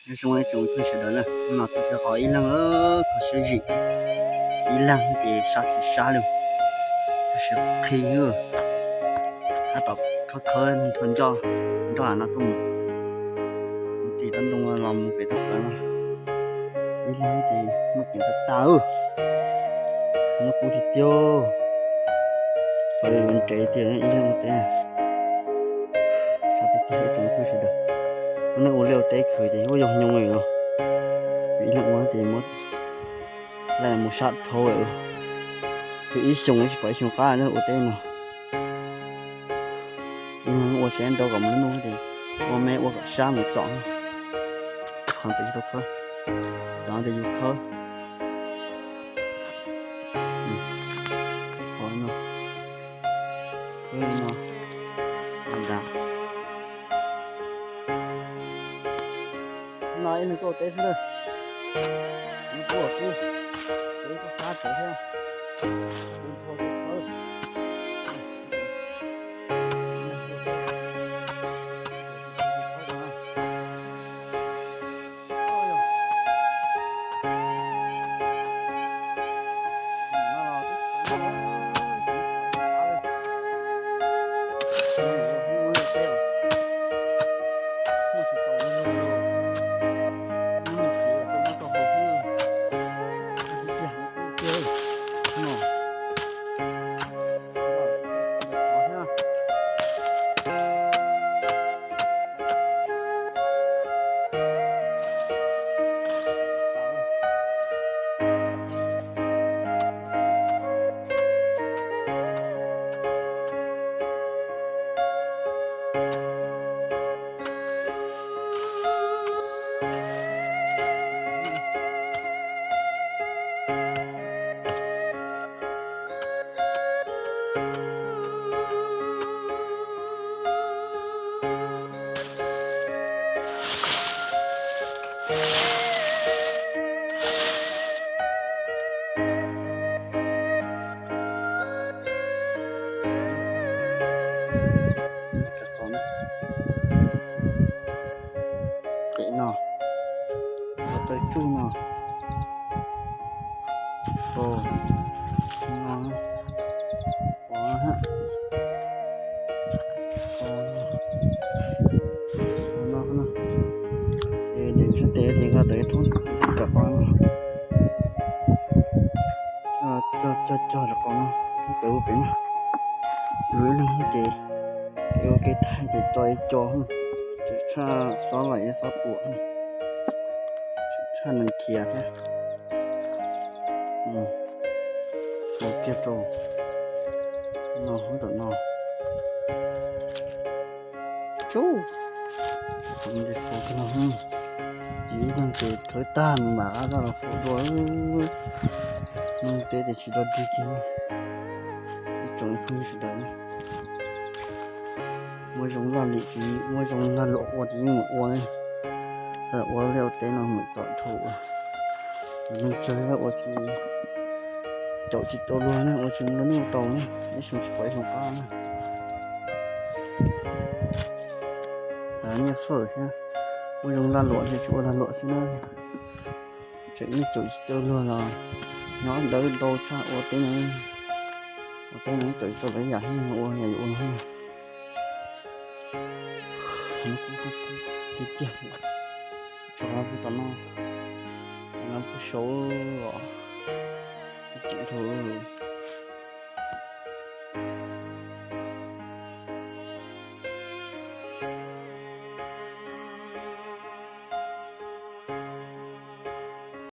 Zoo ib tsoom phooj ywg sawv daws na, no tus cov qhov ib leeg kho siab zim, ib leeg ces sab tsis sab li, tab sis qhib hab tom khawb khawb nrho ncoj nroj no tuaj mus, mus tim toj ntoo los mus pem toj plawv no. Ib leeg ces muaj ceem tag tag, muaj kub tiag tiag, nrev tiag ib leeg ua teb. Sab tiag tiag ib tsoom phooj ywg sawv daws, ua neej ua liaj ua teb khwv ces ua yog nyoo li los, ib leeg ua ces muab laij mus sab dhau, khwv ib xyoos tsis pom ib xyoos qab ua teb no. Ib leeg ua tsis ntau kom mus lub ntuj ces ua me ua kom sab mus txom, qhov pem tsis tau khawb, cov no ces yus khawb. Qhov no, khawb li no, ntag. No ib leeg tuaj ua teb xwb na, ib tuaj kub, ib tuaj sab tsev thiab, ib tuaj khawb. Pem no, qhov taw tsuj no, o, no, o, o, no, no, ces sab tes ces nqa tawm thoob rov qab no, cog cog cog rov qab no, thoob pem ua pem no, lub ib leeg ces ua kev thaij ces tso ib co, tseem tshaj xob laim xob tuam, tseem tshaj nees khiav thiab. Faus kiag rau no, hub tom no. Tsub, faus kiag no, yus ib leeg ces khawb tag mus mam qab los faus dua. Neeg teb ces tsis dog dig kiag. Ib tsoom phooj ywg sawv daws, muaj zoo laj lim ces muaj zoo lag luam ua ces yeej mus ua, ua liaj ua teb no mus txom dhau. Neeg tsawg ua tsis, caum tsis tau luag ne, ua tsis ua luag ne, ua tau ne, ib xyoo tsis pom ib xyoo qab ne. Nyiaj fawm thiab, ua zoo lag luam ces tsis ua lag luam xwb na. Tseem yeej caum tsis tau luag los nyob ntawd ntau tshaj ua teb no, ua teb no caum tsis tau lawv yam thiab ua yam yuav ua no. Tiag tiag, cov no kuj tom no, cov no kuj saud os, ceev dhau.